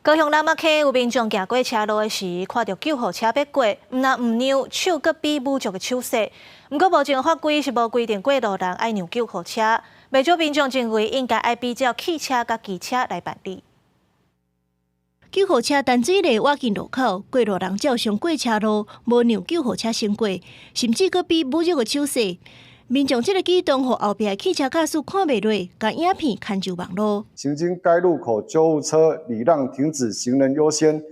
高雄南仔溪有民眾行過車路的時，看著救護車欲過，毋但毋讓，手閣比侮辱的手勢。毋過目前法規是無規定過路人愛讓救護車，袂少民眾認為應該愛比照汽車佮機車來辦理。救護車陳水麗倚近路口，過路人照常過車路，無讓救護車先過，甚至閣比侮辱的手勢。民眾這个舉動，予後壁的汽車駕駛看袂落，共影片傳上網路。行經該路口，救護車禮讓停止行人優先，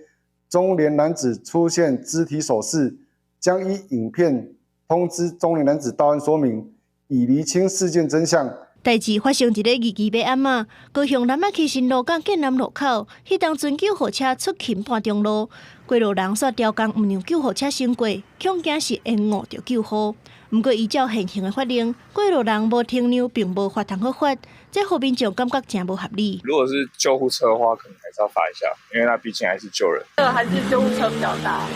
中年男子出現肢體手勢，將依影片通知中年男子到案說明，以釐清事件真相。代誌發生佇咧22號暗暝，高雄南仔溪新路佮建南路口，彼當陣救護車出勤半中路，過路人煞刁工毋讓救護車先過，恐驚是延誤著救護。毋過依照現行的法令，過路人無停讓並無罰通好罰，這予民眾感覺誠無合理。如果是救護車的話，可能還是要罰一下，因為那畢竟還是救人。這個還是救護車比較大，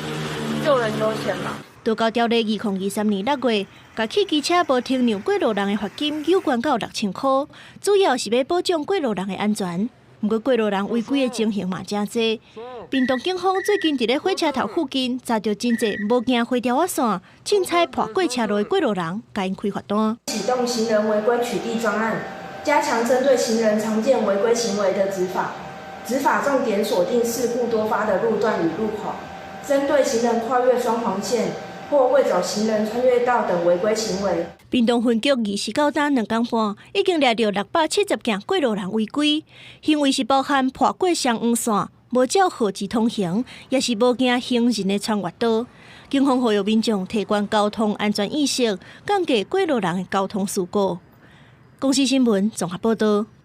救人優先嘛。道交條例2023年6月，共汽機車無停讓過路人的罰金調懸到6000箍，主要是欲保障過路人的安全。毋過過路人違規的情形嘛誠濟。屏東警方最近佇咧火車頭附近查著真濟無行灰條仔線、凊彩破過車路的過路人，共𪜶開罰單。啟動行人違規取締專案，加強針對行人常見違規行為的執法，執法重點鎖定事故多發的路段與路口，針對行人跨越雙黃線或未走行人穿越道等違規行為。屏東分局29冬2工半，已經掠著670件過路人違規，行為是包含破過雙黃線、無照號誌通行，抑是無行行人的穿越道。警方呼籲民眾提懸交通安全意識，降低過路人的交通事故。公視新聞綜合報導。